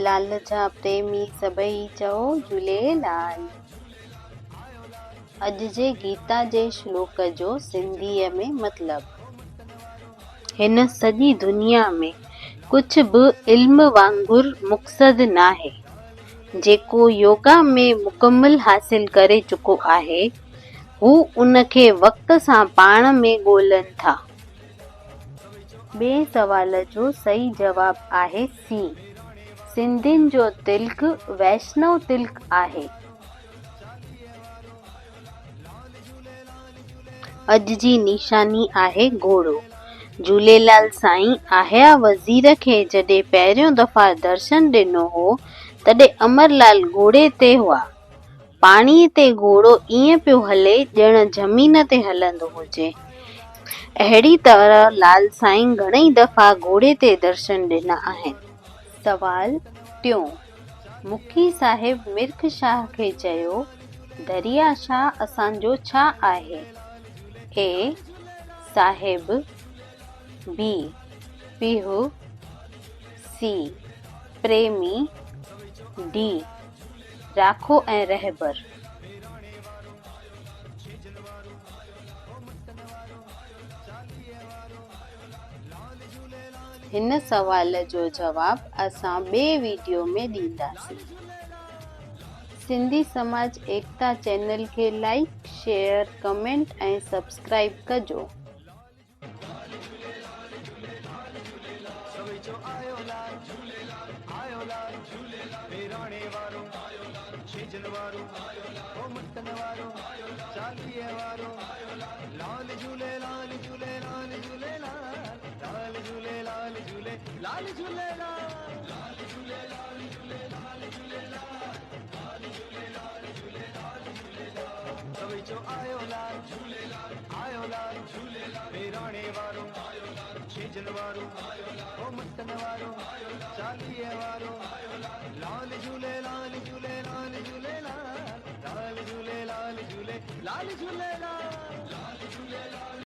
لال جا پريمي سڀئي چئو جهوليلال. اڄ جي گيتا جي شلوڪ جو سنڌيء ۾ مطلب. هن سڄي دنيا ۾ ڪجهه به علم وانگر مقصد ناهي. جيڪو يوگا ۾ مڪمل حاصل ڪري چڪو آهي، هو ان کي وقت سان پاڻ ۾ ڳولن ٿا. ٻئين سوال جو صحيح جواب آهي سي. سنڌين جو تلڪ ويشنو تلڪ آهي. اڄ جي نشاني آهي گهوڙو. جهوليلال سائين آهيا وزير کي جڏهن پهريون دفعا درشن ڏنو هو، تڏهن امر لال گهوڙي تي هئا. پاڻيء تي گهوڙو ائين پيو هلي ڄڻ زمين تي هلندو هجي. اهڙي طرح لال سائين گهڻئي دفعا گهوڙي تي درشن ڏنا آهن. سوال ٽيون، مکي صاحب مرک شاهه کي چيو، دريا شاهه اسان جو ڇا آهي؟ اي، صاحب، بي، پيهه، سي، پريمي، ڊي، راکو ۽ رهبر. هن سوال جو جواب اسان ٻئي ويڊيو ۾ ڏينداسين. سنڌي سماج ايڪتا چينل کي لائيڪ، شيئر، ڪمينٽ ۽ سبسڪرائيب ڪجو. لال جهولي لال جهولي لال جهولي لال.